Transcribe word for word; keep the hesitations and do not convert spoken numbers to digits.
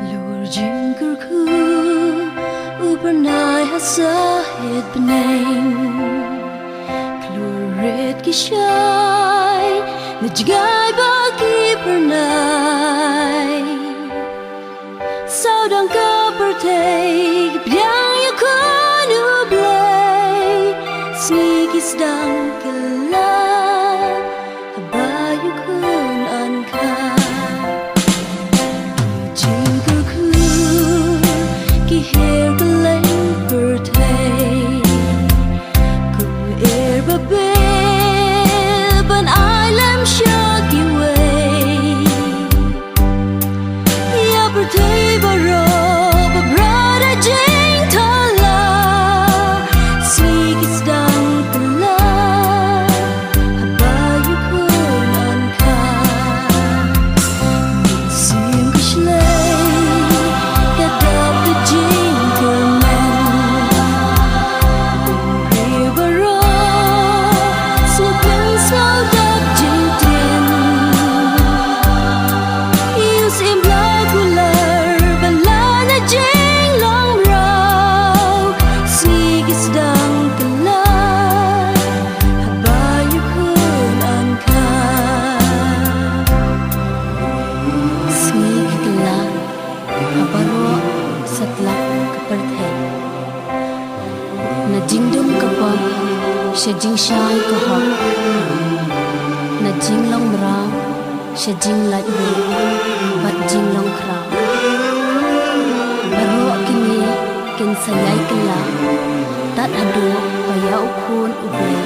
Lur jingkyrkhu u pyrnai ha sahit bneng. Klur rit ki shai na jngai ba ki pyrnai. Sawdong ka pyrthei ki pdiang ïa u Khun U Blei. Sngi ki sdang kylla haba ïa u Khun an kha. Jingkyrkhu ki her kylleng pyrthei. Kum er ba beh ban ai lem sha kiwei. Ïa pyrthei baroh ba bra da jingthala. Sngi ki sdang kylla haba ïa u Khun an kha. Mynsiem ka shlei ka dap ka jingkyrmen. Ri baroh sngewthuh sngewdap jingtien. Ïa u Syiem Blei kular ba la na jinglong mraw. Sngi ki sdang kylla haba ïa u Khun an kha. Sngi ki kylla ha baroh satlak ka pyrthei. Na jingdum ka pop sha jingshai ka hok. Na jinglong mraw sha jinglait buh bad jinglong khraw. Baroh kine kin sa ïai kylla tad haduh ba ïa u Khun U Blei